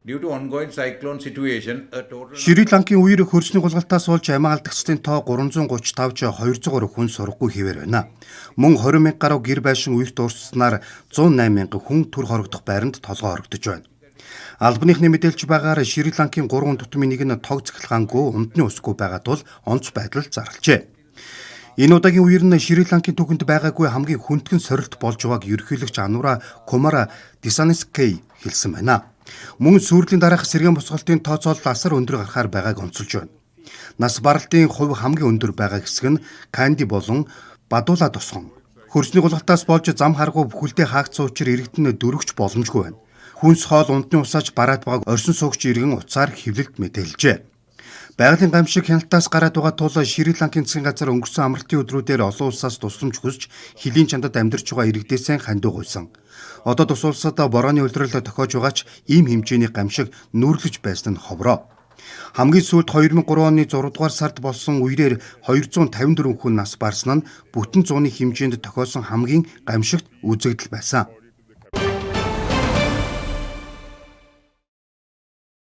Due to ongoing cyclone situation, a total Шри Ланкийн үер хөрсний гулгалтаас болж амиа алдагчдын тоо 335 ч 203 хүн сургагүй хэвээр байна. Мөн 20 мянга гаруй гэр байшин үерт урсснаар 108 мянган хүн түр хорогдох байранд толгой хорогдож байна. Албаныхны мэдээлж байгаагаар Шри Ланкийн 3 тутмын нэг нь тог цахилгаангүй, ундны усгүй байгаа тул онц байдал зарлжээ. Энэ удаагийн үер нь Шри Ланкийн түүхэнд байгаагүй хамгийн хүндхэн сорилт болж байгааг ерөнхийлөгч Анура Кумара Дисанайкэ хэлсэн байна. Мөн сүйрлийн дараах сэргээн босголтын тооцоолол асар өндөр гарахаар байгааг онцолж байна. Нас баралтын хувь хамгийн өндөр байгаа хэсэг нь Канди болон Бадула тосгон. Хөрсний гулгалтаас болж зам харгуй бүхэлдээ хаагдсан учраа иргэд нь дөрөх ч боломжгүй байна. Хүнс хоол ундны усаач бараад байгааг орьсон суугч иргэн утсаар хэвлэлд мэдээлжээ. Байгалийн гамшиг хяналтаас гараад байгаа тул Шри Ланкийн засгийн газар өнгөрсөн амралтын өдрүүдээр олон улсаас тусламж хүсч хөлийн чандад амьдарч байгаа иргэдээсээ хандив гуйсан. Одоо тус улсад борооны улирал тохиож байгаа ч ийм хэмжээний гамшиг нүүрлэж байсан нь ховроо. Хамгийн сүүлд 2003 оны 6 дугаар сард болсон үерээр 254 хүн нас барсан нь бүтэн зууны хэмжээнд тохиосон хамгийн гамшигт үзэгдэл байсан.